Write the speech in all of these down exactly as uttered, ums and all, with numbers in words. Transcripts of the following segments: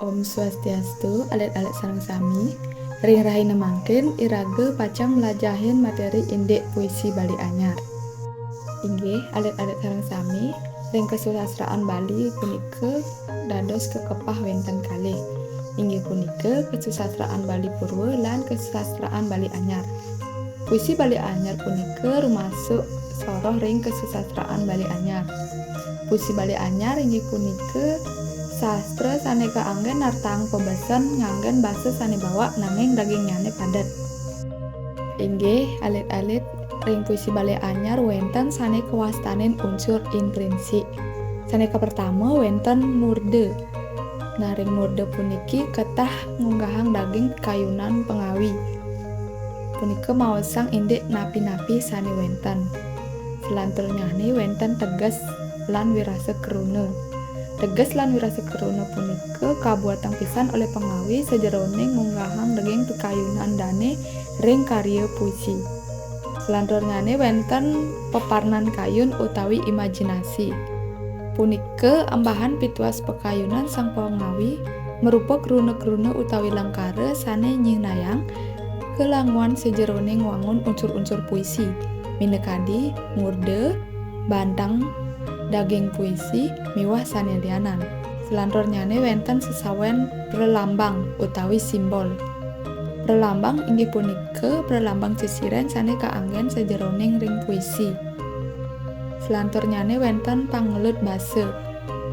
Om Swastiastu, alit-alit sareng sami. Ring rahina mangkin iraga pacang mlajahin materi indik puisi Bali Anyar. Inggih, alit-alit sareng sami, ring kasusastraan Bali punika dados kakepah wenten kalih. Inggih punika kasusastraan Bali Purwa lan kasusastraan Bali Anyar. Puisi Bali Anyar punika rumasuk soroh ring kasusastraan Bali Anyar. Puisi Bali Anyar inggih punika sastra sane kaanggen nartang pabesen nganggen basa sane bawak nanging dagingnyane padet. Inggih, alit-alit, ring puisi Bali Anyar wenten sane kawastanin unsur intrinsik. Sane kapertama wenten murda. Nah, ring murda puniki ketah ngunggahang daging pikayunan pangawi. Punika maosang indik napi-napi sane wenten. Selanturnyane wenten teges lan wirasa kruna. Teges lan wirasa kruna punika kabuatang pisan olih pangawi sajeroning ngunggahang daging pikayunan dane ring karya puisi. Selanturnyane wenten peparnan kayun utawi imajinasi. Punika ambahan pituas pikayunan sang pangawi, marupa kruna-kruna utawi lengkara sane nyihnayang kalanguan sajeroning wangun unsur-unsur puisi, minakadi murda, bantang, daging puisi, miwah sane lianan. Selanturnyane wenten sesawen pralambang utawi simbol. Pralambang inggih punika pralambang sesiren sane kaanggen sajeroning ring puisi. Selanturnyane wenten pangelut basa.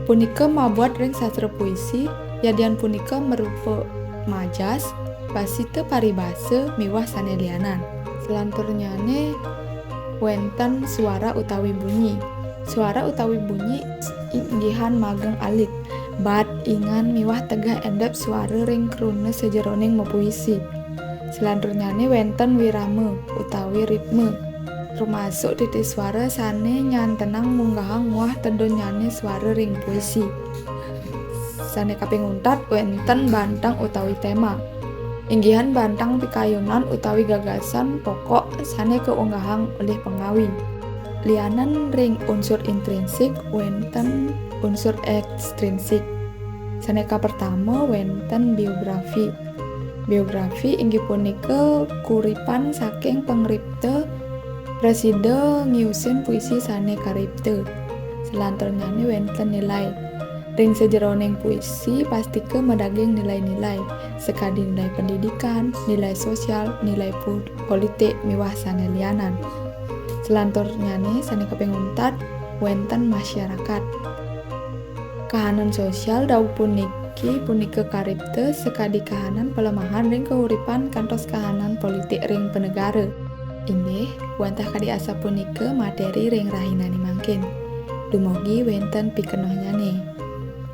Punika mabuat ring sastra puisi, yadian punika marupa majas, basita paribasa, miwah sane lianan. Selanturnyane wenten suara utawi bunyi. Suara utawi bunyi inggihan mageng alit, bat, ingan, miwah tegeh endep suara ring kruna sajeroning mapuisi. Selanturnyane wenten wirama utawi ritme. Rumasuk titi suara sane nyantenang munggahang muah tedunnyane suara ring puisi. Sane kaping untat wenten bantang utawi tema. Inggihan bantang pikayunan utawi gagasan pokok sane kaunggahang olih pangawi. Lianan ring unsur intrinsik wenten unsur ekstrinsik. Sane kapertama wenten biografi. Biografi inggih punika kuripan saking pangripta prasida ngiusin puisi sane karipta. Selanturnyane wenten nilai. Ring sajeroning puisi pastika madaging nilai-nilai, sakadi nilai pendidikan, nilai sosial, nilai pu-, politik, miwah sane lianan. Selanturnyane sane kaping untat wenten masyarakat. Kahanan sosial dawuh puniki punika karipta sakadi kahanan palemahan ring kauripan kantos kahanan politik ring panegara. Inggih, wantah kadi asapunika materi ring rahinane mangkin. Dumugi wenten pikenohnyane.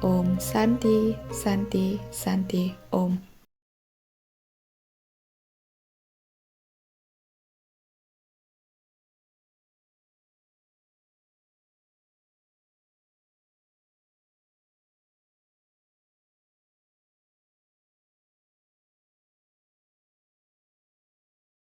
Om Santi, Santi, Santi, Om.